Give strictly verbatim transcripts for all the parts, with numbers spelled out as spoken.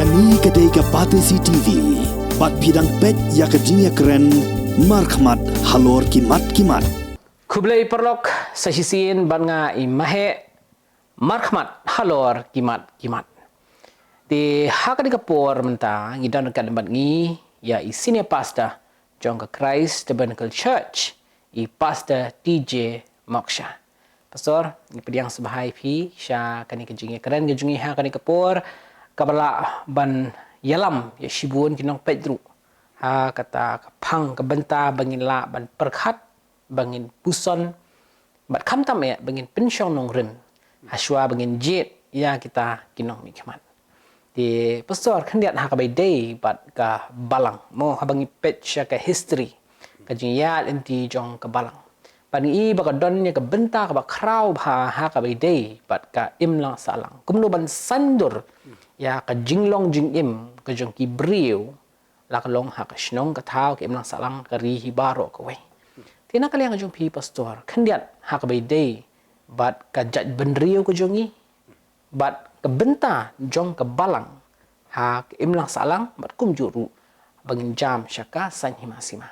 Kane ka dei ka Batesi T V, bad phi dang peit ïa ka jingïakren markhmat halor ki mat ki mat. Khublei paralok, sa shisien bad nga i Maheh, markhmat halor ki mat ki mat. Te ha kane ka por mynta ngi don ryngkat bad ngi ïa i Senior Pastor jong ka Christ Tabernacle Church, i Pastor T J Moksha. Pastor, ngi pdiang sngewbha ïa phi sha kane ka jingïakren ka jong ngi ha kane ka por, kaba lah ban ïalam ïa shibun ki nongpeit ruh ha kata ka phang ka bynta ba ngin lah ban pyrkhat, ba ngin puson, bad khamtam eh ba ngin pynshong nongrim hashwa ba ngin jied ïa kita ki nongmihkhmat. Te Pastor, khyndiat ha kaba ïadei bad ka balang, mo, haba ngi peit sha ka history ka jingïaid lynti jong ka balang, bad ngi i ba ka don ïa ka bynta kaba khraw bha ha kaba ïadei bad ka imlang sahlang, kumno ban saiñdur ïa ka jinglong jingim ka jong ki briew, la ka long ha ka shnong ka thaw, ka imlang sahlang, ka ri hi baroh kawei. Te na ka liang ka jong phi Pastor, khyndiat ha kaba ïadei bad ka jaitbynriew ka jong ngi, bad ka bynta jong ka balang ha ka imlang sahlang, bad kumjuh ruh ba ngin jam sha ka saiñ hima sima.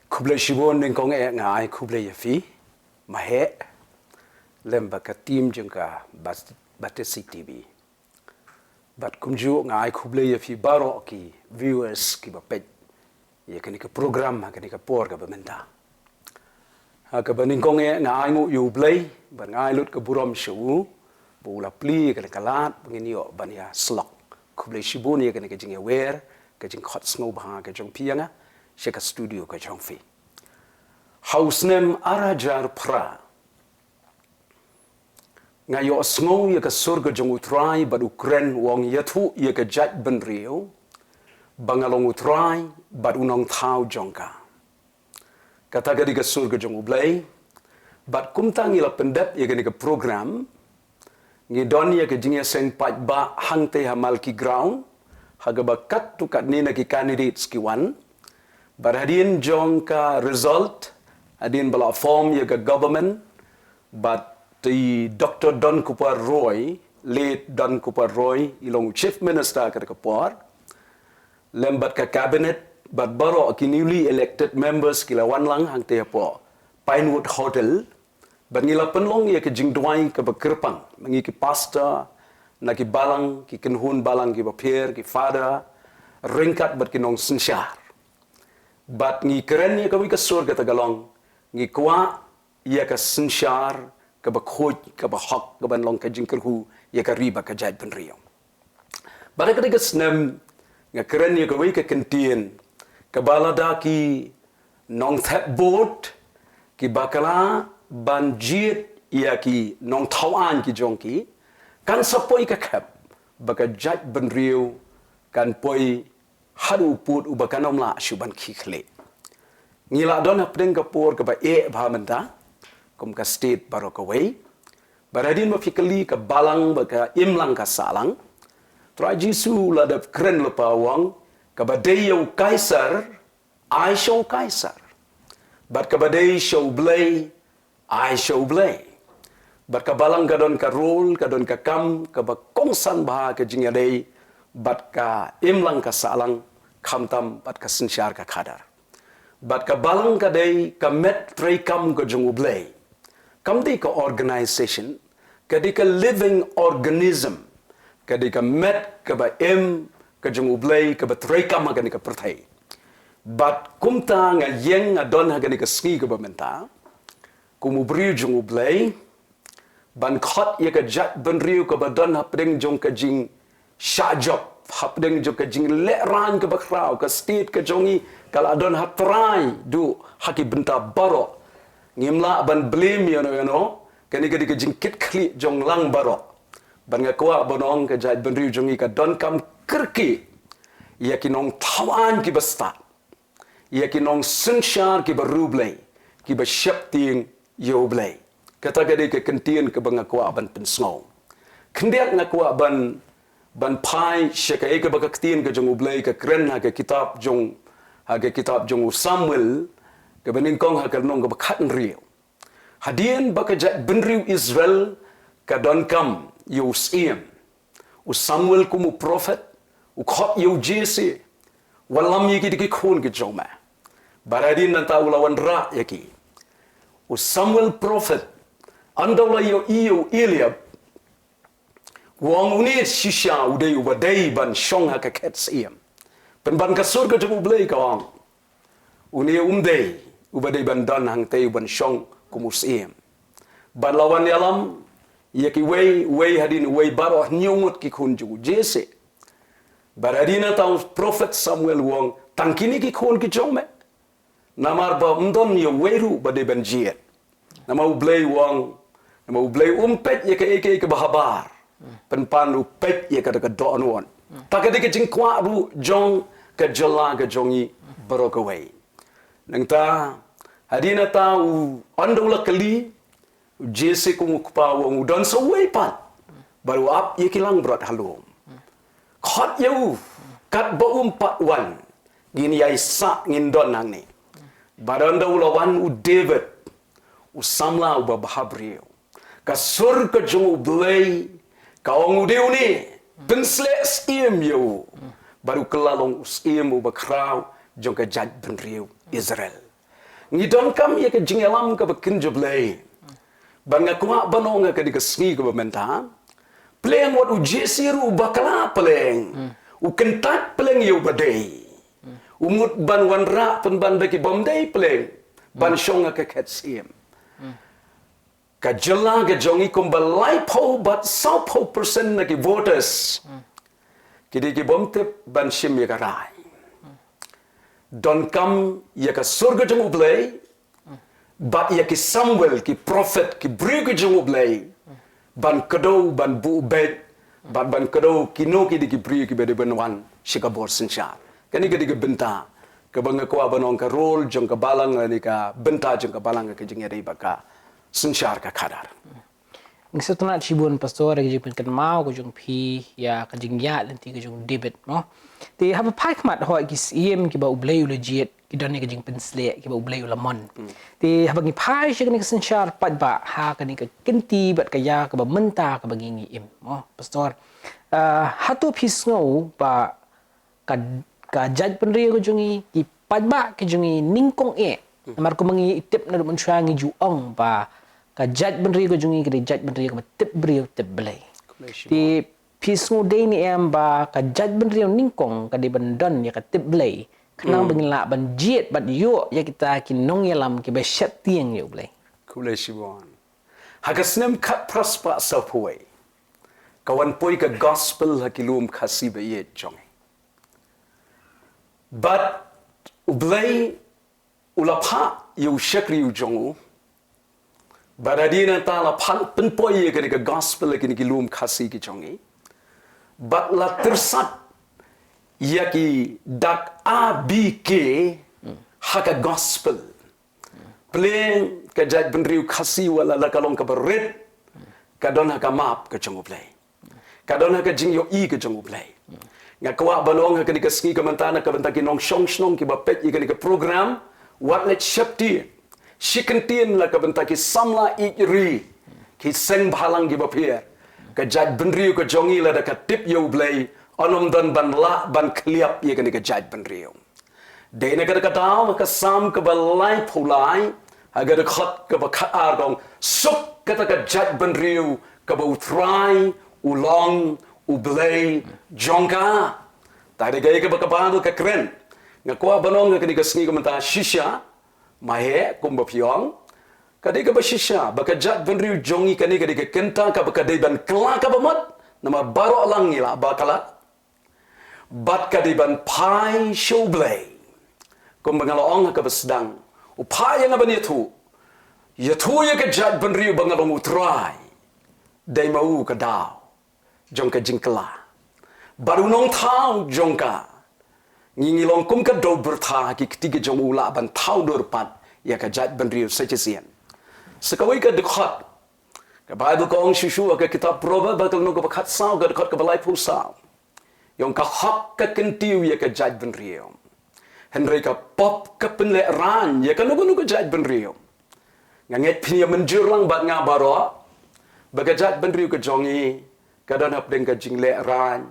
Khublei shibun nyngkong eh, nga ai khublei ïa phi Maheh lem bad ka team jong ka Bat- Batesi T V. Bad kumjuh nga ai khublei ïa phi baroh ki viewers kiba peit ïa kane ka program ha kane ka por kaba mynta. Ha kaba nyngkong eh nga ainguh ïa U Blei bad nga ai lut ka burom sha u ba u la plie ïa kane ka lad ba ngin ïoh ban ïasyllok. Khublei shibun ïa kane ka jingïawer, ka jingkhot sngewbha ka jong phi ïa nga sha ka studio ka jong phi. Ha u snem ar hajar phra, nga ïohsngew ïa ka sur ka jong U Trai bad u kren u ong, ïathuh ïa ka jaitbynriew ba nga long U Trai bad u nongthaw jong ka. Kata ka dei ka sur ka jong U Blei. Bad kumta ngi la pyndep ïa kane ka program, ngi don ïa ka jingïaseng paidbah hangtei ha Malki Ground ha kaba katto katne na ki candidates ki wan. Bad hadien jong ka result, hadien ba la form ïa ka government, bad i Doctor Don Kupar Roy, late Don Kupar Roy, i long Chief Minister kata ka por, lem bad ka cabinet bad baroh ki newly elected members ki la wan lang hangtei hapoh Pinewood Hotel. Bad ngi la pynlong ïa ka jingduwai kaba kyrpang na ngi ki pastor, na ki balang, ki kynhun balang kiba pher, ki father, ryngkat bad ki nongsynshar. Bad ngi kren ïa kawei ka sur kata ka long, ngi kwah ïa ka synshar kaba khuid, kaba hok, kaban long ka jingkyrkhu ïa ka ri bad ka jaitbynriew. Bad ha kata ka snem nga kren ïa kawei ka kyntien kaba lada ki nongthep vote ki bakla ban jied ïa ki nongthaw aiñ ki jong ki, kan sa poi ka khep ba ka jaitbynriew kan poi haduh u pud uba kan ym lah shuh ban khie khlieh. Ngi la don hapdeng ka por kaba eh bha mynta kum ka state baroh kawei. Bad hadien ba phi kylli ka balang bad ka imlang ka sahlang, Trai Jisu u la dep kren lypa, u ong, kaba dei ïa u Kaisar, ai sha u Kaisar. Bad kaba dei sha U Blei, ai sha U Blei. Bad ka balang ka don ka role, ka don ka kam kaba kongsan bha ha ka jingïadei bad ka imlang ka sahlang, khamtam bad ka synshar ka khadar. Bad ka balang ka dei ka met treikam ka jong U Blei. Kam dei ka organisation, ka dei ka living organism, ka dei ka met kaba im ka jong U Blei kaba treikam ha kane ka pyrthei. Bad kumta nga ïeng, nga don ha kane ka sngi kaba mynta kum u briew jong U Blei ban khot ïa ka jaitbynriew kaba don hapdeng jong ka jingshah jop, hapdeng jong ka jinglehrain kaba khraw. Ka state ka jong ngi ka la don ha trai duh ha ki bynta baroh. Ngim lah ban blame ïano ïano, kane ka dei ka jingkitkhlieh jong lang baroh. Bad nga kwah ban ong ka jaitbynriew jong ngi ka donkam kyrkieh ïa ki nongthaw aiñ kiba stad, ïa ki nongsynshar kiba riewblei, kiba sheptieng ïa U Blei. Kata ka dei ka kyntien kaba nga kwah ban pynsngew. Khyndiat nga kwah ban, ban phai sha kaei kaba ka ktien ka jong U Blei ka kren ha ka kitab jong, ha ka kitab jong u Samuel, kaba nyngkong ha ka lynnong kaba khathynriew. Hadien ba ka jaitbynriew Israel ka donkam ïa u syiem, U Samuel kum u prophet, u khot ïa u Jesse, wallam ïa ki da ki khun ki jong me. Bad hadien nangta u la wanrah ïa ki. U Samuel prophet, ynda u la ïohi ïa u Eliab, u ong une shisha u dei uba dei ban shong ha ka khet syiem. Pynban ka sur ka jong U Blei ka ong, une um dei uba dei ban don hangtei u ban shong kum u syiem. Bad la wan ïalam ïa kiwei, uwei hadien uwei, baroh hynñiew ngut ki khun jong u Jesse. Bad hadien nangta u prophet Samuel u ong, tang kine ki khun ki jong me? Namar ba ym don ïa uwei ruh ba dei ban jied. Namar U Blei u ong, namar U Blei um peit ïa kaei kaei kaba habar, pynban u peit ïa kata ka dohnud. Ta ka dei ka jingkwah ruh jong ka jylla ka jong ngi baroh kawei. Nangta hadien nangta u, ynda u la kylli, u Jesse kum u kpa u ong u don sa uwei pat, bad u ap ïa ki langbrot ha lum. Khot ïa u, katba um pat wan, ngin ïai sah, ngin don hangne. Bad ynda u la wan u David, u samla uba bhabriew, ka sur ka jong U Blei ka ong u dei une, pynsleh syiem ïa u. Bad u kylla long u syiem uba khraw jong ka jaitbynriew Israel. Ngi donkam ïa ka jingïalam kaba kynja Blei. Bad nga kwah ban ong ha kane ka sngi kaba mynta, pleng wat u Jesse ruh u bakla pleng, u kyntait pleng ïa uba dei. U mut ban wanrah pynban da ki bym dei pleng ban shong ha ka khet syiem. Ka jylla ka jong ngi kumba laiphew bad sawphew percent na ki voters ki dei ki bym tip ban shim ïa ka rai. Donkam ïa ka sur ka jong U Blei, bad ïa ki Samuel, ki prophet, ki briew ki jong U Blei, ban kdew, ban buh beit, bad ban kdew kino ki dei ki briew kiba dei ban wan sha ka bor synshar. Kane ka dei ka bynta kaba nga kwah ban ong, ka role jong ka balang lane ka bynta jong ka balang ha ka jingïadei bad ka synshar ka khadar. Ngi sngewtynnat shibun Pastor ïa ka jingpynkynmaw ka jong phi ïa ka jingïaid lynti ka jong u David, mo. Te haba phai khmat, hooid, ki syiem kiba U Blei u la jied, ki don ïa ka jingpynsleh kiba U Blei u la mon. Te haba ngi phai sha kane ka synshar paidbah ha kane ka kynti bad ka ïa kaba mynta kaba ngi ngi im, mo Pastor, ah, hato phi sngew ba ka, ka jaitbynriew ka jong ngi, ki paidbah ki jong ngi nyngkong eh? Namar kumba ngi tip naduh mynshuwa ngi ju ong ba ka jaitbynriew ka jong ngi ka dei jaitbynriew kaba tip briew tip Blei. Te phi sngew dei ne em ba ka jaitbynriew nyngkong ka dei ban don ïa ka tip Blei, khnang ba ngin lah ban jied bad ïoh ïa kita ki nongïalam kiba sheptieng ïa U Blei? Khublei shibun. Ha ka snem khatphra spah sawphew wei ka wan poi ka gospel ha ki lum Khasi ba ïeit jong ngi. Bad U Blei u la phah ïa u shakri u jong u. Bad hadien nangta la phah pynpoi ïa kane ka gospel ha kine ki lum Khasi ki jong ngi. Bad la tyrsad ïa ki dak A B K ha ka gospel. Pleng ka jaitbynriew Khasi wat la ka long kaba rit, ka don ha ka map ka jong U Blei. Ka don ha ka jingïohi ka jong U Blei. Nga kwah ban ong ha kane ka sngi ka mynta na ka bynta ki nongshong shnong kiba peit ïa kane ka program, wat leit sheptieng, shi kyntien la ka bynta ki samla ïeit ri, ki seng bhalang kiba pher. Ka jaitbynriew ka jong ngi lada ka tip ïa U Blei, ym don ban lah ban khliap ïa kane ka jaitbynriew. Dei na kata ka daw ha ka Salm kaba laiphew lai, ha ka dkhot kaba khatar ka ong, suk kata ka jaitbynriew kaba U Trai u long U Blei jong ka. Ta dei kaei kaba ka Baibl ka kren. Nga kwah ban ong ha kane ka sngi ka mynta shisha, ma heh kumba phi ong, ka dei kaba shisha ba ka jaitbynriew jong ngi kane ka dei ka kynta kaba ka dei ban kylla kaba mut, namar baroh lang ngi la bakla. Bad ka dei ban phai sha U Blei. Kumba nga la ong ha kaba sdang, u phah ïa nga ban ïathuh, ïathuh ïa ka jaitbynriew ba nga long U Trai. Dei ma u ka daw jong ka jingkylla. Bad u nongthaw jong ka. Ngi ngi long kum ka dewbyrtha ha ki kti ka jong u, lah ban thaw dur pat ïa ka jaitbynriew sa shisien. Sa kawei ka dkhot, ka Baibl ka ong shuh shuh ha ka kitab Proverb, ha ka lynnong kaba khatsaw, ka dkhot kaba laiphew saw. Ïa ong, ka hok ka kyntiew ïa ka jaitbynriew, hynrei ka pop ka pynlehraiñ ïa kano kano ka jaitbynriew. Nga ngeit phin ïa mynjur lang bad nga baroh ba ka jaitbynriew ka jong ngi ka don hapdeng ka jingleh rain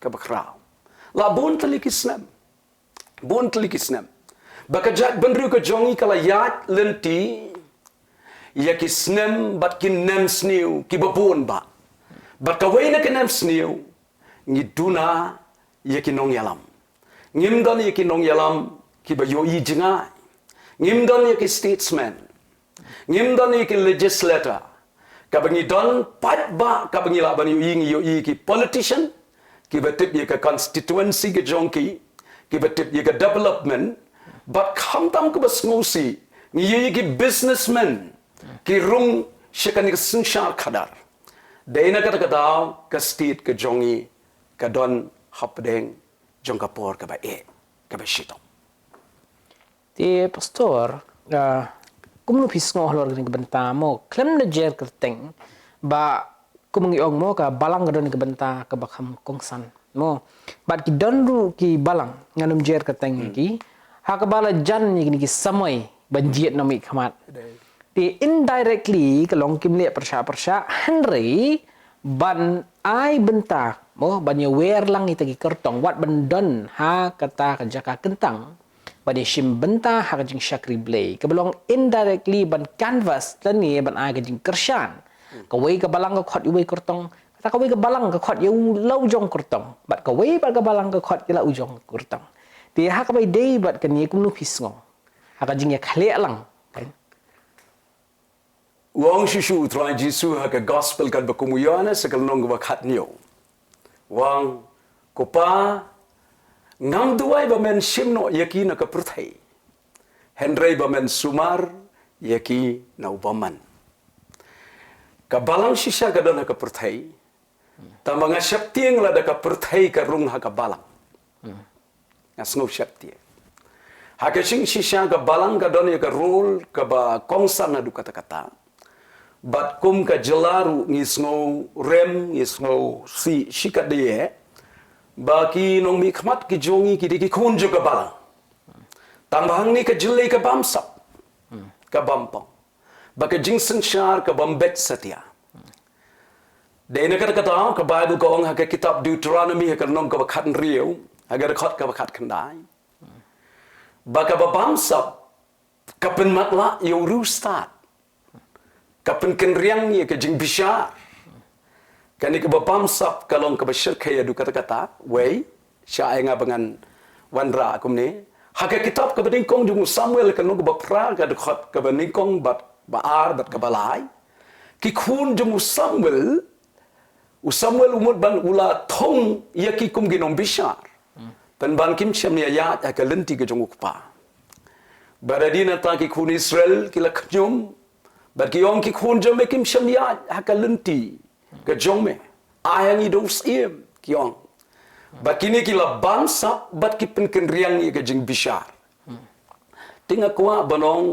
kaba khraw. La bun tylli ki snem. Bun tylli ki snem. Ba ka jaitbynriew ka jong ngi ka la ïaid lynti ïa ki snem bad ki nemsniew kiba bun bha. Bad kawei na ki nemsniew ngi duna ïa ki nongïalam. Ngim don ïa ki nongïalam kiba ïohi jngai. Ngim don ïa ki statesmen. Ngim don ïa ki legislator. Kaba ngi don pat ba kaba ngi lah ban ïohi, ngi ïohi ki politician kiba tip ïa ka constituency ka jong ki, kiba tip ïa ka development. Bad khamtam kaba sngewsih ngi ïohi ki businessmen ki rung sha kane ka synshar khadar. Dei na kata ka daw ka state ka jong ngi ka don hapdeng jong ka por kaba eh, kaba shitom. Te pastor, ah, kumno phi sngew halor kane ka bynta mo, khlem da jer kyrteng, ba kum ngi ong mo ka balang ka don ka bynta kaba kham kongsan mo. Bad ki don ruh ki balang ngan ym jer kyrteng ki, ha kaba la jan ïa kine ki samoi ban jied na mih khmat. Te indirectly ka long kim leh pyrshah pyrshah, hynrei ban ai bynta mo ban ïawer lang ïa kita ki kyrtong wat ban don ha kata ka jaka kyntang ban ïashim bynta ha ka jingshakri Blei, kaba long indirectly ban canvass lane ban ai ka jingkyrshan. Kawei ka balang ka khot ïa uwei u kyrtong, kata kawei ka balang ka khot ïa u la u jong u kyrtong, bad kawei pat ka balang ka khot ïa la u jong u kyrtong. Te ha kaba ïadei bad kane kumno phi sngew ha ka jingïakhleh lang, kan? U ong shisha u Trai Jisu ha ka gospel katba kum u Ïoannis ha ka lynnong kaba khathynñiew. U ong, "Ko Pa, ngam duwai ba men shim noh ïa ki na ka pyrthei, hynrei ba men sumar ïa ki na u bymman." Ka balang shisha ka don ha ka pyrthei, tangba nga sheptieng lada ka pyrthei ka rung ha ka balang. Nga sngew sheptieng. Ha ka jingshisha ka balang ka don ïa ka role kaba kongsan haduh katta katta. Bad kum ka jylla ruh ngi sngew rem, ngi sngew sih shikatdei ba ki nongmihkhmat ki jong ngi ki dei ki khun jong ka balang. Tangba hangne ka jyllei ka bamsap, ka bampong. Ba ka jingsynshar ka bym beit satia. Dei na kata ka daw ka Baibl ka ong ha ka kitab Deuteronomy ha ka lynnong kaba khathynriew, ha ka dkhot kaba khatkhyndai, ba kaba bamsap ka pynmatlah ïa u riewstad, ka pynkynriang ïa ka jingbishar. Kane kaba bamsap ka long kaba shyrkhei haduh katta katta. Wei, shah ai nga ba ngan wanrah kumne. Ha ka kitab kaba nyngkong jong u Samuel ka lynnong kaba phra, ka dkhot kaba nyngkong bad ba ar bad kaba lai. Ki khun jong u Samuel, u Samuel u mut ban u la thung ïa ki kum ki nongbishar. Pynban kim shym ïaid ha ka lynti ka jong u kpa. Bad hadien nangta ki khun Israel ki la khñium bad ki ong, "Ki khun jong me kim shym ïaid ha ka lynti ka jong me. Ai ha ngi da u syiem," ki ong. Bad kine ki la bamsap bad ki pynkynriang ïa ka jingbishar. Te nga kwah ban ong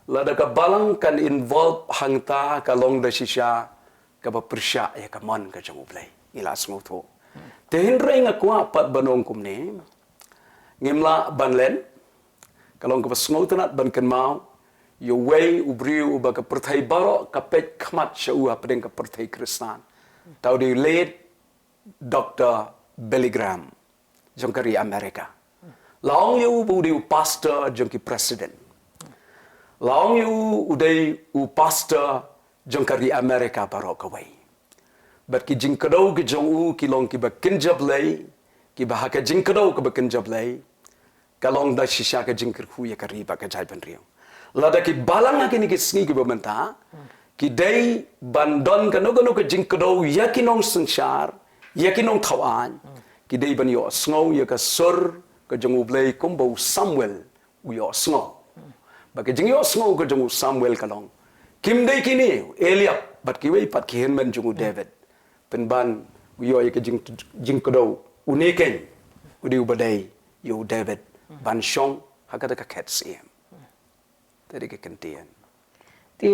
lada ka balang kan involve hangta ka long da shisha kaba pyrshah ïa ka mon ka jong U Blei. Ngi la sngewthuh. Te hynrei nga kwah pat ban ong kumne. Ngim lah ban len. Ka long kaba sngewtynnat ban kynmaw ïa uwei u briew uba ka pyrthei baroh ka peit khmat sha u hapdeng ka pyrthei Khristan. Te u dei u late Doktor Billy Graham jong ka ri America. La ong ïa u ba u dei u pastor jong ki president. La ong ïa u u dei u pastor jong ka ri America baroh kawei. Bad ki jingkdew ki jong u ki long kiba kynja Blei, kiba ha ka jingkdew kaba kynja Blei ka long da shisha ka jingkyrkhu ïa ka ri bad ka jaitbynriew. Lada ki balang ha kine ki sngi kiba mynta ki dei ban don kano kano ka jingkdew ïa ki nongsynshar, ïa ki nongthaw aiñ, ki dei ban ïohsngew ïa ka sur ka jong U Blei kumba u Samuel u ïohsngew. Ba ka jingïohsngew ka jong u Samuel ka long, kim dei kine u Eliab bad kiwei pat ki hynmen jong u David. Pynban u ïoh ïa ka jing, jingkdew, une keiñ u dei uba dei ïa u David ban shong ha kata ka khet syiem. Te dei ka kyntien. Te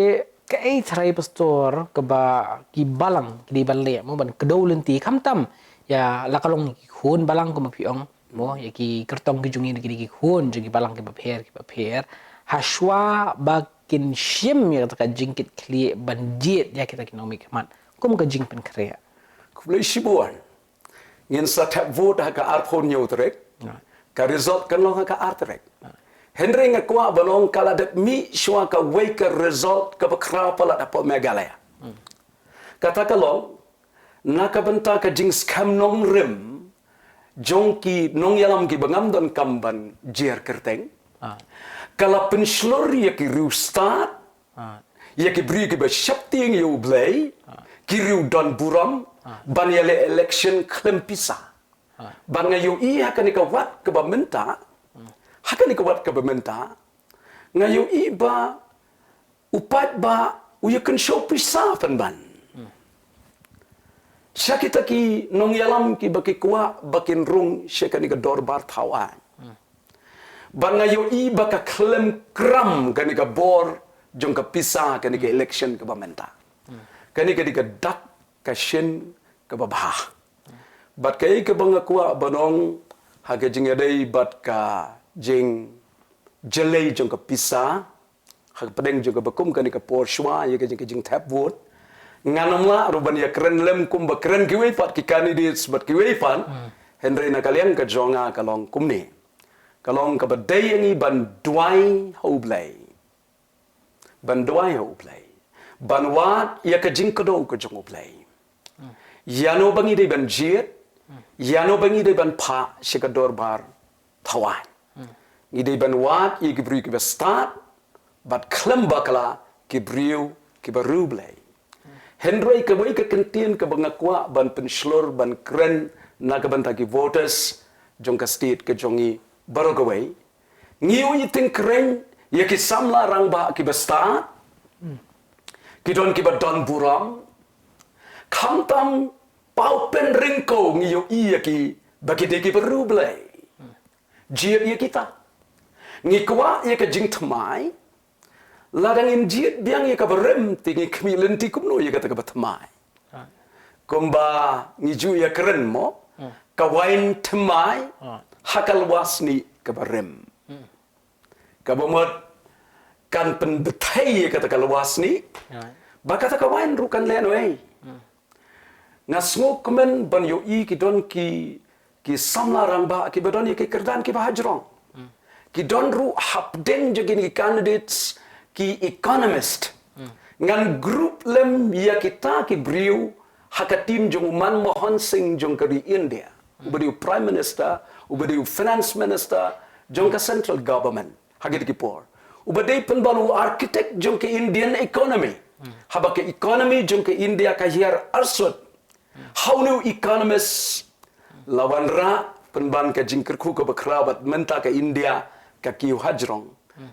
kaei trai pastor kaba ki balang ki dei ban leh mo ban kdew lynti khamtam ïa la ka long ki khun balang kumba phi ong mo ïa ki kyrtong ki jong ngi ki dei ki khun jong ki balang kiba pher kiba pher. Hashwa ba kin shim ïa kata ka jingkitkhlieh ban jied ïa kita ki nongmihkhmat kum ka jingpynkhreh. Ko Khublei shibun. Ngin sa thep vote ha ka arphew hynñiew tarik. Ka result kan long ha ka ar tarik. Hynrei nga kwah ban ong ka la dep mih shuwa kawei ka result kaba khraw palat hapoh Meghalaya. Kata ka long, na ka bynta ka jingskhem nongrim jong ki nongïalam kiba ngam donkam ban jer kyrteng. Ka la pynshlur ïa ki riewstad, ïa ki briew kiba sheptieng ïa U Blei, ki riew don burom, ban ïaleh election khlem pisa. Ban nga ïohi ha kane ka wat kaba mynta, ha kane ka wat kaba mynta, nga ïohi ba u paidbah u ïa kynshew pisa pynban. Sha kita ki nongïalam kiba ki kwah ba kin rung sha kane ka dorbar thaw aiñ. Ban nga ïohi ba ka khlem kram kane ka bor jong ka pisa kane ka election kaba mynta. Kane ka dei ka dak ka shin kaba bha. Bad kaei kaba nga kwah ban ong ha ka jingïadei bad ka jingjyllei jong ka pisa, ha ka pdeng jong kaba kum kane ka por shuwa ïa ka jing, ka jingthep vote. Ngan ym lah ruh ban ïakren lem kumba kren kiwei pat ki candidates bad kiwei pat. Hynrei na ka liang ka jong nga ka long kumne. Ka long kaba dei ïa ngi ban duwai ha U Blei. Ban duwai ha U Blei. Ban wad ïa ka jingkdew ka jong U Blei. Ïano ba ngi dei ban jied, ïano ba ngi dei ban phah sha ka dorbar thaw aiñ. Ngi dei ban wad ïa ki briew kiba stad, bad khlem bakla ki briew kiba riewblei. Hynrei kawei ka kyntien kaba nga kwah ban pynshlur ban kren na ka bynta ki voters jong ka state ka jong ngi baroh kawei. Ngi ïohi tyngkreiñ ïa ki samla rangbah kiba stad, ki don kiba don burom, khamtam paw pynryngkew ngi ïohi ïa ki ba ki dei kiba riewblei. Jied ïa kita. Ngi kwah ïa ka jingthymmai, lada ngin jied biang ïa kaba rim te ngi khmih lynti kumno ïa kata kaba thymmai. Kumba ngi ju ïakren mo, ka wain thymmai ha ka lwar snieh kaba rim. Kaba mut kan pynbthei ïa kata ka lwar snieh, ba kata ka wain ruh kan lehnohei. Nga sngewkmen ban ïohi ki don ki, ki samla rangbah kiba don ïa ki kyrdan kiba hajrong. Ki don ruh hapdeng jong kine ki candidates ki economist. Ngan group lem ïa kita ki briew ha ka team jong u Manmohan Singh jong ka ri India, uba dei u Prime Minister, uba dei u Finance Minister jong ka central government ha kine ki por. Uba dei pynban u architect jong ka Indian economy. Haba ka economy jong ka India ka hiar arsut, ha une u economist la wanrah pynban ka jingkyrkhu kaba khraw bad mynta ka India ka kiew hajrong,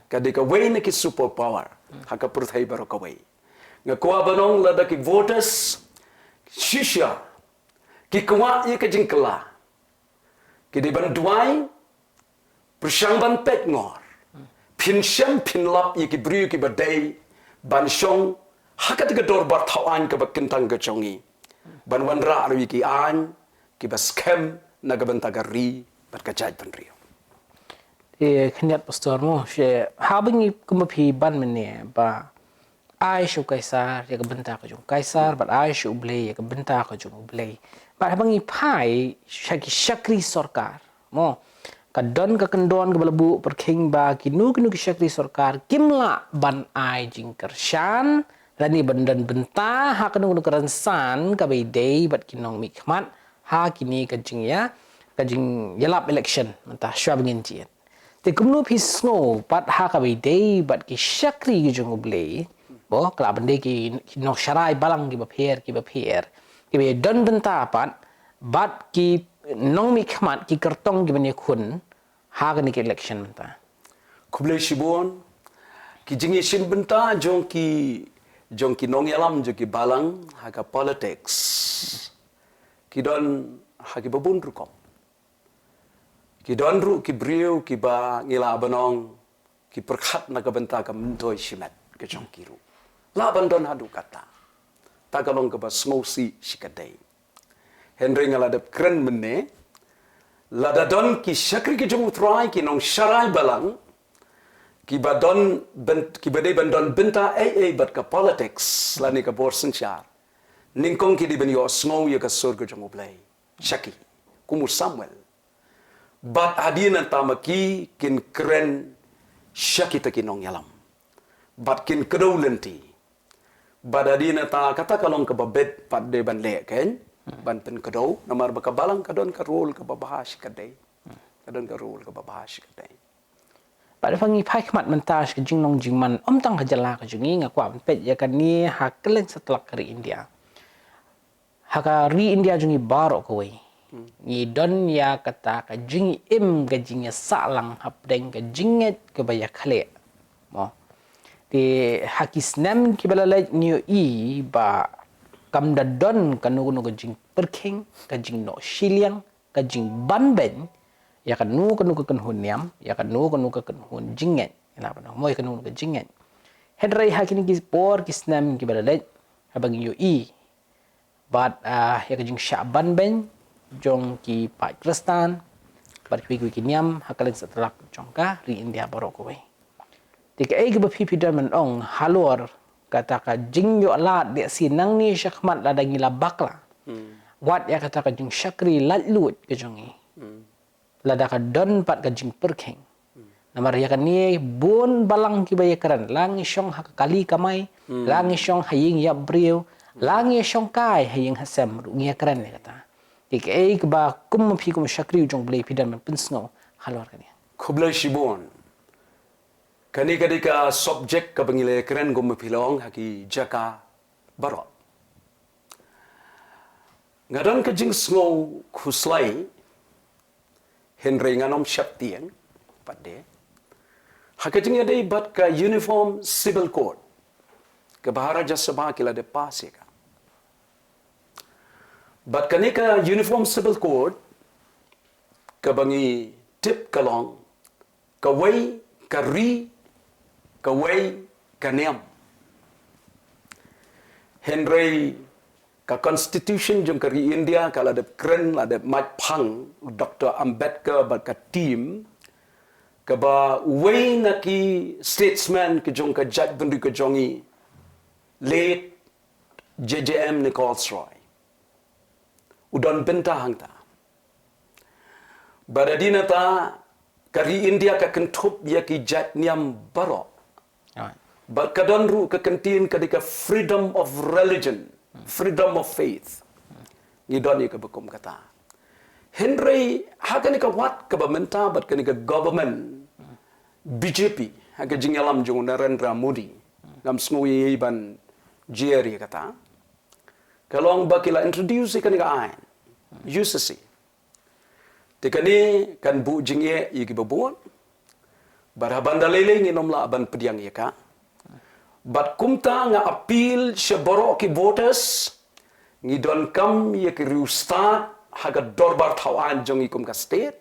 ka dei kawei na ki super power ha ka pyrthei baroh kawei. Nga kwah ban ong lada ki voters shisha ki kwah ïa ka jingkylla, ki dei ban duwai, pyrshang ban peit ngor, phin shem phin lap ïa ki briew kiba dei ban shong ha kata ka dorbar thaw aiñ kaba kyntang ka jong ngi, ban wanrah ruh ïa ki aiñ kiba skhem na ka bynta ka ri bad ka jaitbynriew. Te khyndiat pastor mo, she, haba ngi kumba phi ban mynne ba ai sha u Kaisar ïa ka bynta ka jong u Kaisar, bad ai sha U Blei ïa ka bynta ka jong U Blei. Bad haba ngi phai sha ki shakri sorkar mo, ka don ka kyndon kaba la buh pyrkhing ba kino kino ki shakri sorkar kim lah ban ai jingkyrshan lane ban don bynta ha kano kano ka rynsan kaba ïadei bad ki nongmihkhmat ha kine ka jingïa, ka jingïalap election mynta shwa ba ngin jied. Te kumno phi sngew pat ha kaba ïadei bad ki shakri ki jong U Blei, mo, ka lah ban dei ki, ki nongsharai balang kiba pher kiba pher, kiba ïadon bynta pat bad ki nongmihkhmat, ki kyrtong kiban ïakhun ha kane ka election mynta. Khublei shibun. Ki jingïashimbynta jong ki, jong ki nongïalam jong ki balang ha ka politics ki don ha kiba bun rukom. Ki don ruh ki briew kiba ngi lah ban ong ki pyrkhat na ka bynta ka myntoi shimet ka jong ki ruh. Lah ban don haduh katta. Ta ka long kaba sngewsih shikatdei. Hynrei nga la dep kren mynne, lada don ki shakri ki jong U Trai, ki nongsharai balang kiba don byn-, kiba dei ban don bynta ei ei bad ka politics lane ka bor synshar, Nyngkong ki dei ban ïohsngew ïa ka sur ka jong U Blei sha ki, kum u Samuel. Bad hadien nangta ma ki kin kren sha kita ki nongïalam, bad kin kdew lynti. Bad hadien nangta kata ka long kaba bit pat de ban leh, kan, ban pynkdew, namar ba ka balang ka don ka role kaba bha shikatdei. Ka don ka role kaba bha shikatdei. Bad haba ngi phai khmat mynta sha ka jinglong jingman, ym tang ha jylla ka jong ngi, nga kwah ban peit ïa kane ha kylleng satlak ka ri India. Ha ka ri India jong ngi baroh kawei, ngi don ïa kata ka jingim, ka jingïasahlang hapdeng ka jingngeit kaba ïakhleh. Mo. Te ha ki snem kiba la leit ngi ïohi ba kam da don kano kano ka jingpyrkhing, ka jingnoh shiliang, ka jingbanbeiñ ïa kano kano ka kynhun niam, ïa kano kano ka kynhun jingngeit. Ïa la ba nang mo ïa kano kano ka jingngeit. Hynrei ha kine ki por ki snem kiba la leit, haba ngi ïohi bad, ah, ïa ka jingshah banbeiñ jong ki paid Khristan bad kiwei kiwei ki niam ha kylleng satlak jong ka ri India baroh kawei. Te kaei kaba phi phi don ban ong halor kata ka jingïoh lad de si nangne shakhmat lada ngi la bakla, wat ïa kata ka jingshakri laitluid ka jong ngi, lada ka don pat ka jingpyrkhing. Namar ïa kane bun balang kiba ïakren, la ngi shong ha ka kali kamai, la ngi shong ha ïing ïap briew, la ngi shong kai ha ïing ha sem ruh ngi ïakren ïa kata. Te kaei kaba kum ma phi kum u shakri u jong U Blei phi don ban pynsngew halor kane? Khublei shibun. Kane ka dei ka subject kaba ngi la ïakren kum ma phi la ong ha ki jaka baroh. Nga don ka jingsngew khuslai, hynrei ngan ym sheptieng pat de, ha ka jingïadei bad ka Uniform Civil Code kaba ha Rajya Sabha ki la dep pass ïa ka. Bad kane ka Uniform Civil Code kaba ngi tip ka long kawei ka ri, kawei ka niam. Hynrei ka Constitution jong ka ri India ka la dep kren, la dep mait phang u Doctor Ambedkar bad ka team, kaba uwei na ki statesman ka jong ka jaitbynriew ka jong ngi, late J J M Nichols Roy, u don bynta hangta. Bad hadien nangta ka ri India ka kynthup ïa ki jait niam baroh. Right. Bad ka don ruh ka kyntien ka dei ka freedom of religion, freedom of faith. Ngi don ïa kaba kum kata. Hynrei ha kane ka wat kaba mynta bad kane ka government B J P, ha ka jingïalam jong u Narendra Modi, ngam sngew ïa ban jer ïa kata, ka long ba ki la introduce ïa kane ka aiñ, U C C. Te kane kan buh jingeh ïa kiba bun. Bad haba nda lei lei ngin ym lah ban pdiang ïa ka. Bad kumta nga appeal sha baroh ki voters, ngi donkam ïa ki riewstad ha ka dorbar thaw aiñ jong ngi kum ka state,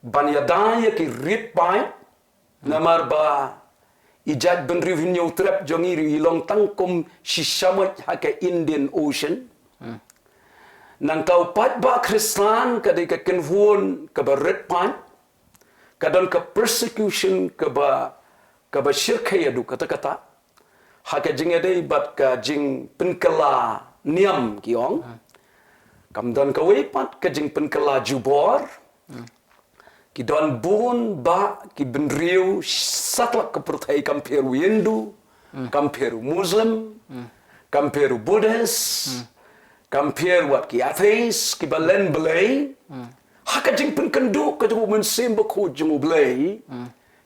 ban ïada ïa ki rit paid, namar ba i jaitbynriew Hynñiewtrep jong ngi ruh i long tang kum shi shamoit ha ka Indian Ocean. Nangta u paidbah Khristan ka dei ka kynhun kaba rit paid, ka don ka persecution kaba, kaba shyrkhei haduh katta katta. Ha ka jingïadei bad ka jingpynkylla niam ki ong, kam don kawei pat ka jingpynkylla jubor. Ki don bun bah ki bynriew satlak ka pyrthei, kam pher u Hindu, kam pher u Muslim, kam pher u Buddhist, kam pher wat ki atheist, kiba len Blei. Ha ka jingpynkynduh ka jong u Mynsiem Bakhuid jong U Blei,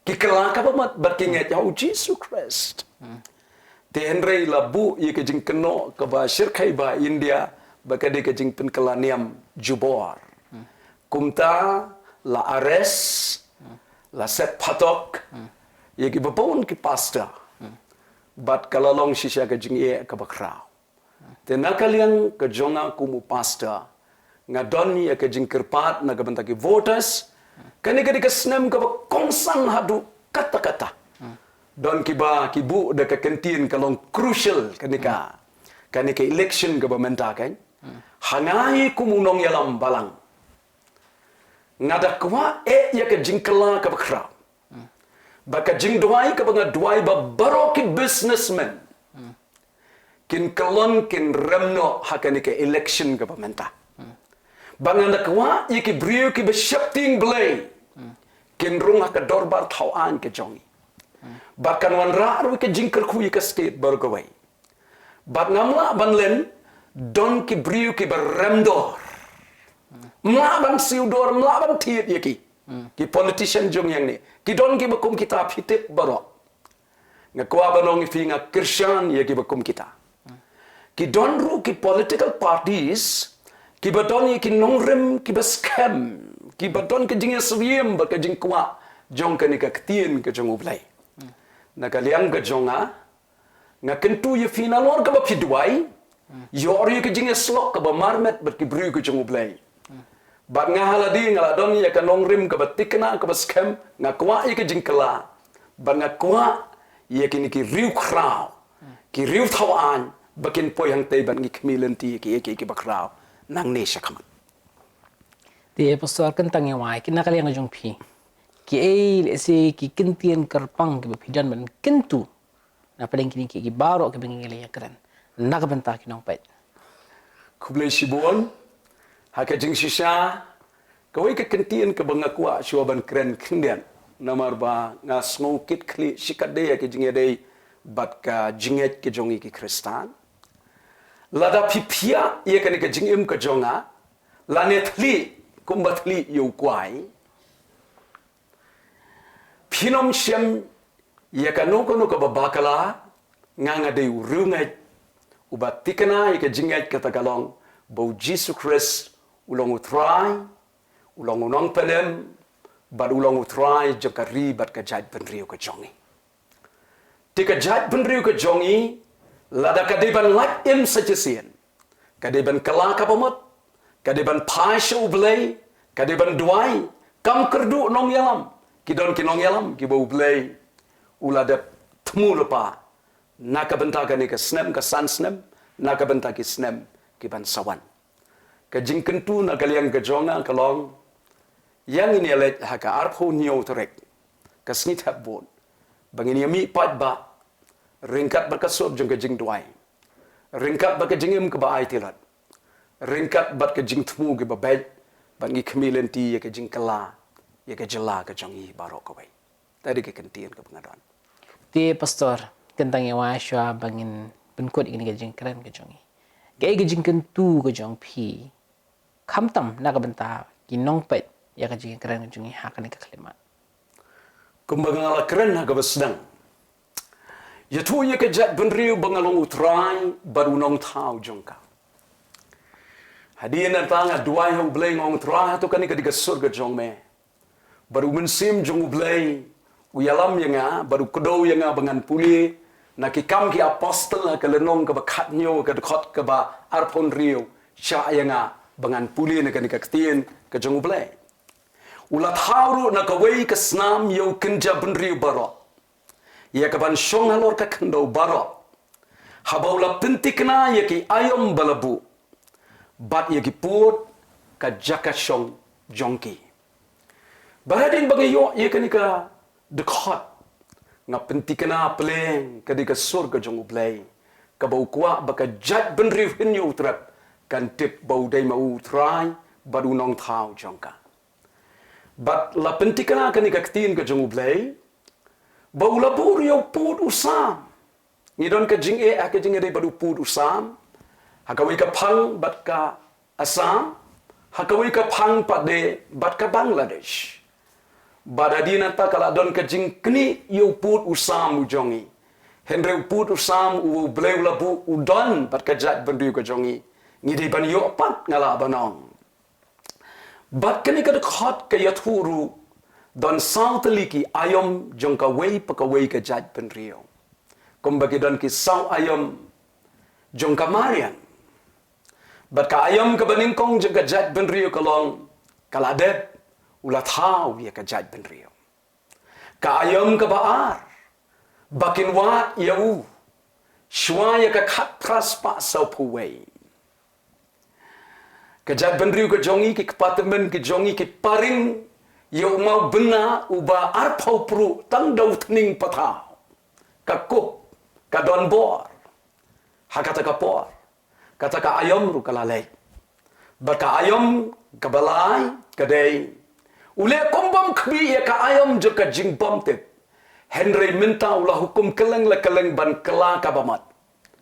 ki kylla kaba mut bad ki ngeit ha U Jisu Khrist. Te hynrei la buh ïa ka jingkynnoh kaba shyrkhei bha ha India, ba ka dei ka jingpynkylla niam jubor. Kumta la arrest, la set phatok ïa kiba bun ki pastor. Bad ka la long shisha ka jingeh kaba khraw. Te na ka liang ka jong nga kum u pastor, nga don ïa ka jingkyrpad na ka bynta ki voters. Kane ka dei ka snem kaba kongsan haduh katta katta. Don kiba ki buh da ka kyntien ka long crucial kane ka, kane ka election kaba mynta kan. Ha nga hi kum u nongïalam balang, nga da kwah eh ïa ka jingkylla kaba khraw. Ba ka jingduwai kaba nga duwai ba baroh ki businessmen, kin kyllon, kin rem noh ha kane ka election kaba mynta. Bad nga kwah ïa ki briew kiba sheptieng Blei kin rung ha ka dorbar thaw aiñ ka jong ngi. Bad kan wanrah ruh ka jingkyrkhu ïa ka state baroh kawei. Bad ngam lah ban len, don ki briew kiba rem dor. Ym lah ban siew dor, ym lah ban thied ïa ki. Ki politician jong ngi hangne, ki don kiba kum kita, phi tip baroh. Nga kwah ban ong ïa phi, nga kyrshan ïa kiba kum kita. Ki don ruh ki political parties kiba don ïa ki nongrim kiba skhem, kiba don ka jingïasyriem bad ka jingkwah jong kane ka ktien ka jong U Blei. Na ka liang ka jong nga, nga kyntu ïa phi, nalor kaba phi duwai, ïoh ruh ïa ka jingïasyllok kaba marmet bad ki briew ka jong U Blei. Bad nga ha lade nga la don ïa ka nongrim kaba thikna kaba skhem, nga kwah ïa ka jingkylla. Bad nga kwah ïa kine ki riewkhraw, ki riew thaw aiñ, ba kin poi hangtei bad ngi khmih lynti ïa ki, ïa ki, ïa ki bakhraw nangne shakhmat. Te Pastor, kynta ngi wai, ki na ka liang jong phi, kiei lehse ki kyntien kyrpang kiba phi don ban kyntu na pdeng kine ki, ki baroh kiba ngi la ïakren na ka bynta ki nongpeit? Khublei shibun. Ha ka jingshisha, kawei ka kyntien kaba nga kwah shuwa ban kren khyndiat, namar ba nga sngew kit khlieh shikatdei ha ka jingïadei bad ka jingngeit ka jong ngi ki Khristan. Lada phi phiah ïa kane ka jingim ka jong nga, lane thlieh kumba thlieh ïa u kwai, phin ym shem ïa kano kano kaba bakla. Nga, nga dei u riewngeit uba thikna ïa ka jingngeit, kata ka long ba U Jisu Khrist u long U Trai, u long U Nongpynim, bad u long U Trai jong ka ri bad ka jaitbynriew ka jong ngi. Te ka jaitbynriew ka jong ngi, lada ka dei ban lait im sa shisien, ka dei ban kylla kaba mut, ka dei ban phai sha U Blei, ka dei ban duwai, kam kyrduh nongïalam. Ki don ki nongïalam kiba U Blei u la dep thmu lypa na ka bynta kane ka snem, ka san snem, na ka bynta ki snem ki ban sa wan. Ka jingkyntu na ka liang ka jong nga ka long, ïa ngin ïa leit ha ka arphew hynñiew tarik, ka sngi thep vote, ba ngin ïa mih paidbah ryngkat bad ka sur jong ka jingduwai, ryngkat bad ka jingim kaba aiti lut, ryngkat bad ka jingthmu kaba beit, bad ngi khmih lynti ïa ka jingkylla ïa ka jylla ka jong ngi baroh kawei. Te dei ka kyntien kaba nga don. Te Pastor, kynta ngi wai shuwa ba ngin pynkut ïa kane ka jingkren ka jong ngi, kaei ka jingkyntu ka jong phi, khamtam na ka bynta ki nongpeit ïa ka jingkren ka jong ngi ha kane ka khyllipmat? Kumba nga la kren ha kaba sdang, ïathuh ïa ka jaitbynriew ba nga long U Trai bad U Nongthaw jong ka. Hadien nangta nga duwai ha U Blei, nga ong, Trai, hato kane ka dei ka sur ka jong me? Bad U Mynsiem jong U Blei u ïalam ïa nga bad u kdew ïa nga ba ngan pule na Ki Kam ki Apostol ha ka lynnong kaba khathynñiew, ka dkhot kaba arphew hynriew, shah ïa nga ba ngan pule na kane ka ktien ka jong U Blei. U la thaw ruh na kawei ka snam ïa u kynja bynriew baroh, ïa ka ban shong halor ka khyndew baroh, haba u la pynthikna ïa ki aïom ba la buh, bad ïa ki pud ka jaka shong jong ki. Bad hadien ba nga ïoh ïa kane ka dkhot, nga pynthikna pyrshah ka dei ka sur ka jong U Blei, kaba u kwah ba ka jaitbynriew Hynñiewtrep kan tip ba u dei ma u U Trai bad U Nongthaw jong ka. Bad la pynthikna kane ka ktien ka jong U Blei, ba u la buh ruh ïa u pud u sam. Ngi don ka jingeh ha ka jingïadei bad u pud u sam, ha kawei ka phang bad ka Assam, ha kawei ka phang pat de bad ka Bangladesh. Bad hadien nangta ka la don ka jingknieh ïa u pud u sam u jong ngi. Hynrei u pud u sam uba U Blei u la buh u don bad ka jaitbynriew ka jong ngi. Ngi dei ban ïoh pat, nga lah ban ong. Bad kane ka dkhot ka ïathuh ruh, don saw tylli ki aïom jong kawei pa kawei ka jaitbynriew, kumba ki don ki saw aïom jong ka mariang. Bad ka aïom kaba nyngkong jong ka jaitbynriew ka long, ka la dep, u la thaw ïa ka jaitbynriew. Ka aïom kaba ar, ba kin wad ïa u shuwa ïa ka khatphra spah sawphew wei. Ka jaitbynriew ka jong ngi, ki kpa tymmen ki jong ngi ki paring ïa u mawbylla uba arphew pruh tang da u thning pathaw. Ka kup, ka don bor. Ha kata ka por, kata ka aïom ruh ka la leit. Bad ka aïom kaba lai ka dei, u leh kum bym khmih ïa ka aïom jong ka jingbymtip, hynrei mynta u la hukum kylleng la kylleng ban kylla kaba mut.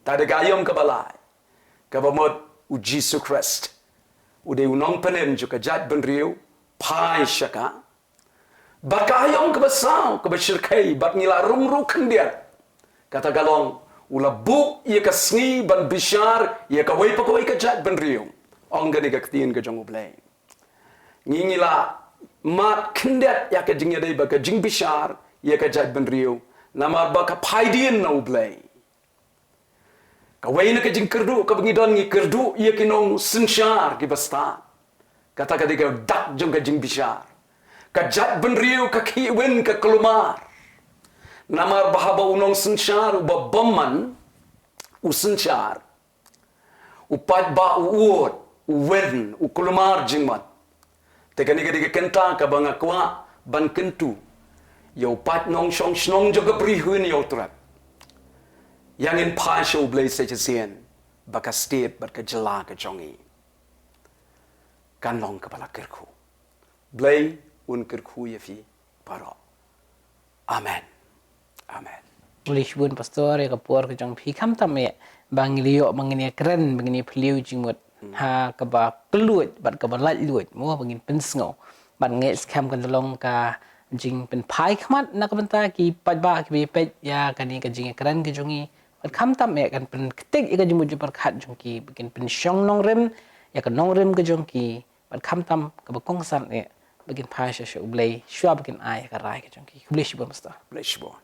Kata dei ka aïom kaba lai, kaba mut u Jisu Khrist u dei u nongpynim jong ka jaitbynriew, phai sha ka. Bad ka aïom kaba saw, kaba shyrkhei, bad ngi la rung ruh khyndiat, kata ka long, u la buh ïa ka sngi ban bishar ïa kawei pa kawei ka jaitbynriew. Ong kane ka ktien ka jong U Blei. Ngi, ngi la mad khyndiat ïa ka jingïadei bad ka jingbishar ïa ka jaitbynriew, namar ba ka phaidien na U Blei. Kawei na ka jingkyrduh kaba ngi don, ngi kyrduh ïa ki nongsynshar kiba stad. Kata ka dei ka dak jong ka jingbishar. Ka jaitbynriew ka khih win ka kulmar. Namar ba haba u nongsynshar uba bymman u synshar, u paidbah u ud, u win, u kulmar jingmut. Te kane ka dei ka kynta kaba nga kwah ban kyntu ïa u paid nongshong shnong jong ka Bri Hynñiewtrep. Ïa ngin phai sha U Blei sa shisien, ba ka state bad ka jylla ka jong ngi kan long kaba la kyrkhu. Blei un kyrkhu ïa phi baroh. Amen. Amen. Khublei shibun Pastor ïa ka por ka jong phi, khamtam eh ba ngi la ïoh, ba ngin ïa kren, ba ngin ïa phylliew jingmut ha kaba kylluid bad kaba laitluid, mo, ba ngin pynsngew. Bad nga ngeit skhem kan da long ka jingpynphai khmat na ka bynta ki paidbah kiba ïa peit ïa kane ka jingïakren ka jong ngi. Bad khamtam eh kan pynktik ïa ka jingmut jingpyrkhat jong ki, ba kin pynshong nongrim ïa ka nongrim ka jong ki. Bad khamtam kaba kongsan eh ba kin phai sha sha U Blei shuwa ba kin ai ïa ka rai ka jong ki. Khublei shibun Pastor. Khublei shibun.